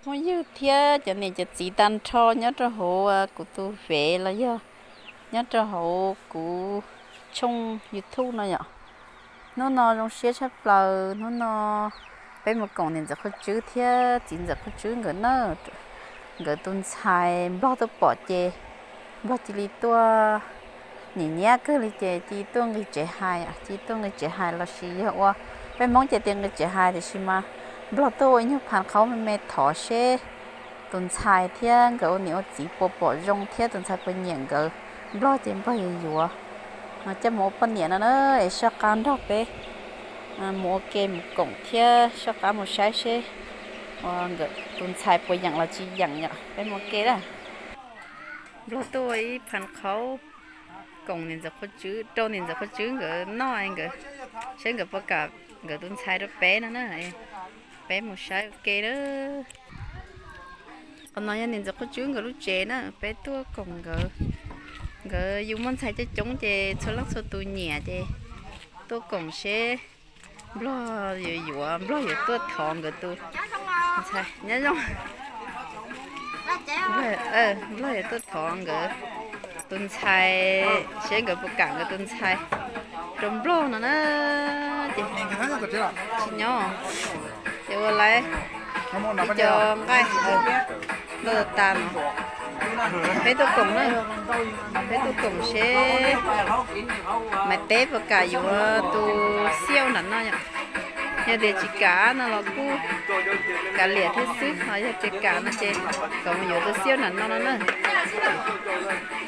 Phooj ywg thiab cov niam cov txiv tag nrho nyob rau hauv kuv tus fev los yog nyob rau hauv kuv tshooj YouTube no yom. Hnub no zoo siab tshaj plaws, hnub no peb mus koom niam ntxawm Qhuab Tswb thiab txiv ntxawm Qhuab Tswb nkawd na. Nkawd tus ntxhais nplog tuaj pom ces nplog cia li tuaj, nim nyiam kawg li ces cia li tuaj nqis tsev hais, cia li tuaj nqis tsev hais lossis yog ua, peb Hmoob ces tias nqis tsev hais tiam sis mas nplog tuaj ua ib nyuag phav qhaub me me thov seb tus ntxhais thiab nkawd ua niam ua txiv puas pom zoo thiab tus ntxhais puas nyiam nkawd. Nplog ces nplog yuav yuav coj mus ua poj niam no na. Es soj qab nrog peb mus ua ke mus koom thiab soj qab mus saib seb ua nkawd tus ntxhais puas yeem los tsis yeem yom. Peb mus ua ke na. Nplog tuaj ua ib phav qhaub koom niam ntxawm Qhuab Tswb, rau niam ntxawm Qhuab Tswb nkawd noj, nkawd saib nkawd puas kam nkawd tus ntxhais rau peb no na. Peb mus saib ua ke na. Qhov no yog niam ntxawm Qhuab Tswb nkawd lub tsev na, peb tuaj koom nkawd. Nkawd yus muaj ntxhais coob coob ces txhua leej txhua tus nyiam ces tuaj koom seb nplog yuav yuav, nplog yuav tuaj thov nkawd tus ntxhais nyob zoo. Nplog yuav tuaj thov nkawd tus ntxhais seb nkawd puas kam nkawd tus ntxhais rau nplog no na. Ces tsis nyob ces ua lawv ib co nqaij npaj tas no. Peb tuaj koom na, peb tuaj koom seb Maiv Teb puas kam yuav tus Xiauj nram no yom. Yog tias tsis kam no los kuj kav liam thiab xwb, ho yog tias kam no ces kom mus yuav tus Xiauj nram no no na.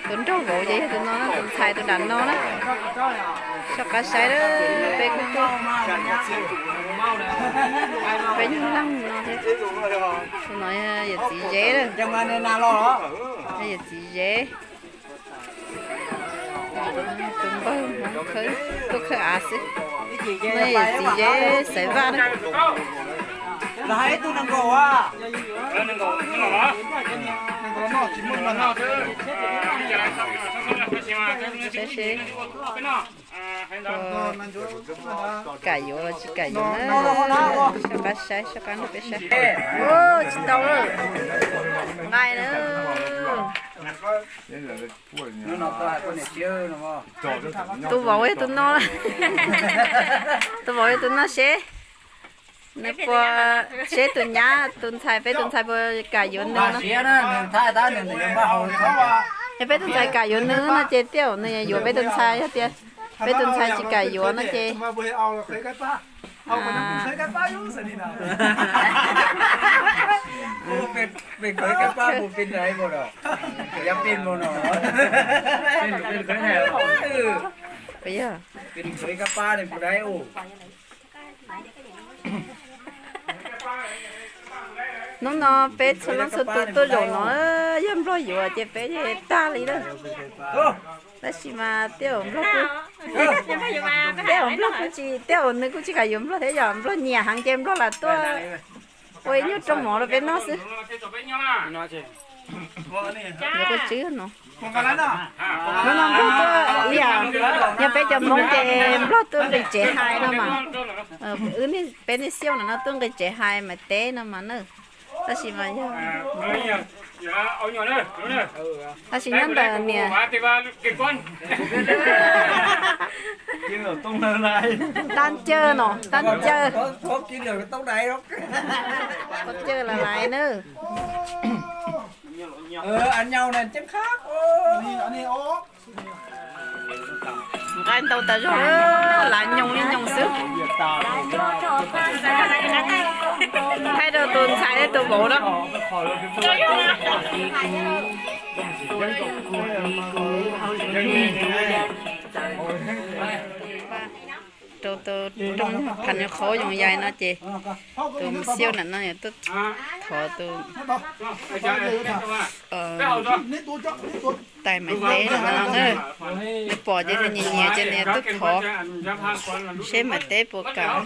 Tus nraug vauv ces yog tus no na, tus ntxhais tus nram no na. Soj qab saib lawm, peb kuj tuaj, peb nyuag leej no thiab. Tus no yog yawm txiv Zeb lawm, yog yawm txiv Zeb. Tus npawg Hmoob khawb, tuaj khawb av xwb. No yawm txiv Zeb Xaiv Vaj na. Saib seb kam yuav los tsis kam yuav na. Soj qab saib, soj qab nrog peb saib. Tsis tau lawm, nqaij na. Tus vauv yog tus no, tus vauv yog tus no seb nws puas, seb tus nyab tus ntxhais, peb tus ntxhais puas kam yuav nws no. Yog peb tus ntxhais kam yuav nws no ces tej zaum nws yuav peb tus ntxhais, yog tias peb tus ntxhais tsis kam yuav no ces Hnub no peb txhua leej txhua tus tuaj zaum no, yog nplog yuav ces peb tag li lawm. Tab sis mas tej zaum nplog kuj, tej zaum nplog kuj tsis, tej zaum nws kuj tsis kam yuav nplog thiab, yog nplog nyiam heev ces nplog lam tuaj ua ib nyuag rooj mov rau peb noj xwb. Yuav Qhuab Tswb no. Hnub no nplog tuaj, yog peb cov Hmoob ces nplog tuaj nqis tsev hais no mas. Wb, peb niag Xiauj no no tuaj nqis tsev hais Maiv Teb no mas na. Tab sis mas yog, tab sis nyob ntawm niam, tab cawj no, tab cawj, tab cawj la lais na. Nqaij ntau tas zog, lav nyoos li nyoos xwb. Thaij rau tus ntxhais thiab tus vauv na. Rau tus rooj phav nyuag qhaub yoos yais no ces tus Xiauj nram no yuav tuaj thov tus tais Maiv Teb no na. Nws pom ces nws nyiam nyiam ces nws yuav tuaj thov seb Maiv Teb puas kam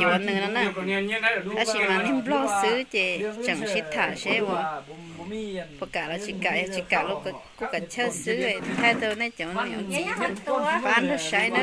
yuav nws no na. Tab sis mas niag nplog xwb ces tseem sib tham seb ua puas kam los tsis kam, yog tsis kam los kuj kam chawj xwb. Thaij rau nej cov niam txiv pab nrog saib na.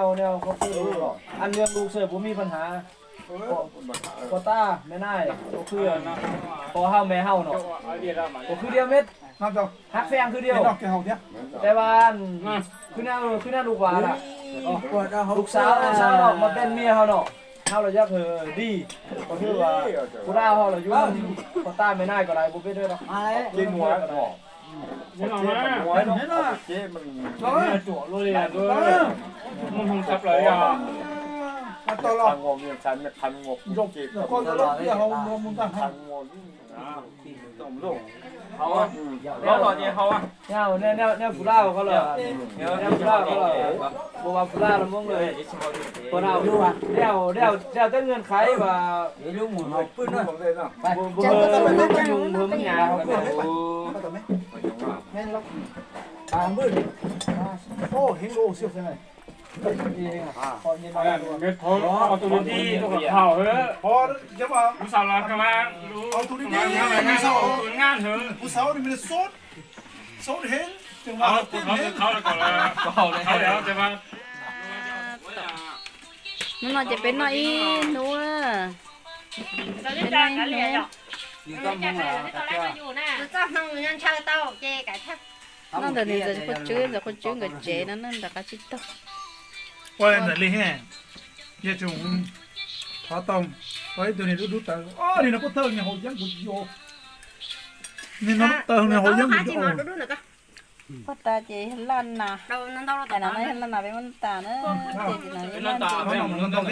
Nyob, nyob, koj khwv lus, ăn lương lus xwb puas muaj pab hab? Koj tab me nai, koj khwv, koj hau me hau no, koj khwv diam mej, hab feem khwv diam, Tây Ban, khwv nab, khwv nab lus vas lawm, lus xav, xav los mas tên miền hau no, hau los yog di, koj khwv, koj dab hau los yug, koj tab me nai koj dais puas peb dab. Nej Phu Laj ko lawm, Phu Laj los Moob lawm, dab teb nyob Khaib vas, Tus nab tij tuaj kom thaum hwv, kuv xav los kag mas, kuv xav, kuv xav, xav heev, kuv xav heev. Hnub no ces peb noj ib hnub, peb noj ib hnub. Noj ntawm nws ntxawm qhov tswb, ntxawm qhov tswb nkawd tsev no noj nram qab tsib taug. Ua ntawm li he, yog tsis thov tau, ua ib tug niag dub dub tawv, niag no puab tawg niag haus yeeb kuv tsis yuav, niag no tawg niag haus yeeb kuv tsis yuav. Puag ta ces laj nas, tais nas no yog laj nas peb muab tas na, ces no yog laj nas, no ces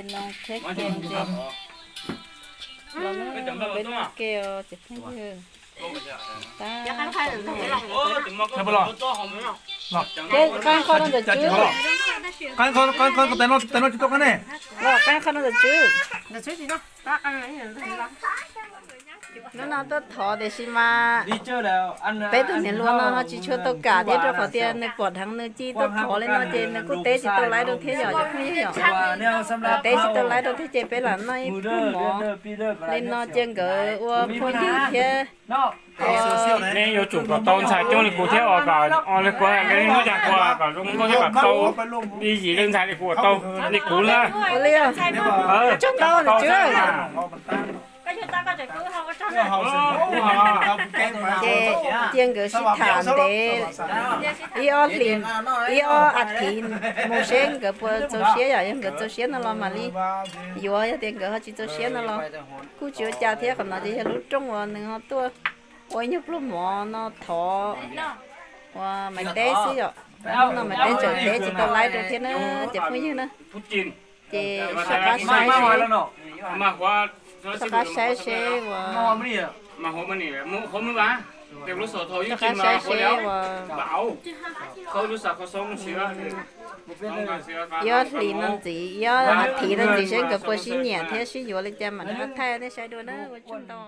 no thiab ces ces los peb noj ke os ces phooj ywg. Qab qhov no ntawm tswb, qab qhov no ntawm tswb. Hnub no tuaj thov tiam sis mas peb tus niam hluas no ho tsis tshua tau kam thiab rau qhov tias nws pom dheev nws cia li tuaj thov li no ces nws kuj teb tsis tau laib rau thiab yom, cov phooj ywg yom. Teb tsis tau laib rau thiab ces peb lam noj ib pluag mov li no cia nkawd ua phooj ywg thiab. Nej yuav tsum kom tau ntxhais coob li kuv thiab os, kom ua li kuv hais, lub caij kuv kom zoo nkauj thiab kom tau ib yim leej ntxhais li kuv kom tau li kuv na. Ua li, tsaug ntau ntawm tswb. Ces cia nkawd sib tham ntev ib ob hlis, ib ob as thiv mus seb nkawd puas txaus siab, yog nkawd txaus siab no los mam li yuav, yog tias nkawd ho tsis txaus siab no los kuj tsis ua cas thiab. Qhov no ces yog lub rooj uas nws ho tuaj ua ib nyuag pluag mov no thov uas Maiv Teb xwb yom. Hnub no mas teb tseem teb tsis tau laib rau thiab na cov phooj ywg na. Ces soj qab saib seb, soj qab saib seb uas, soj qab saib seb uas ib ob hlis no ntxiv, ib ob thiv no ntxiv seb nkawd puas sib nyiam thiab sib yuav li cas mam rov qab thaij nej saib dua na, ua tsaug ntau.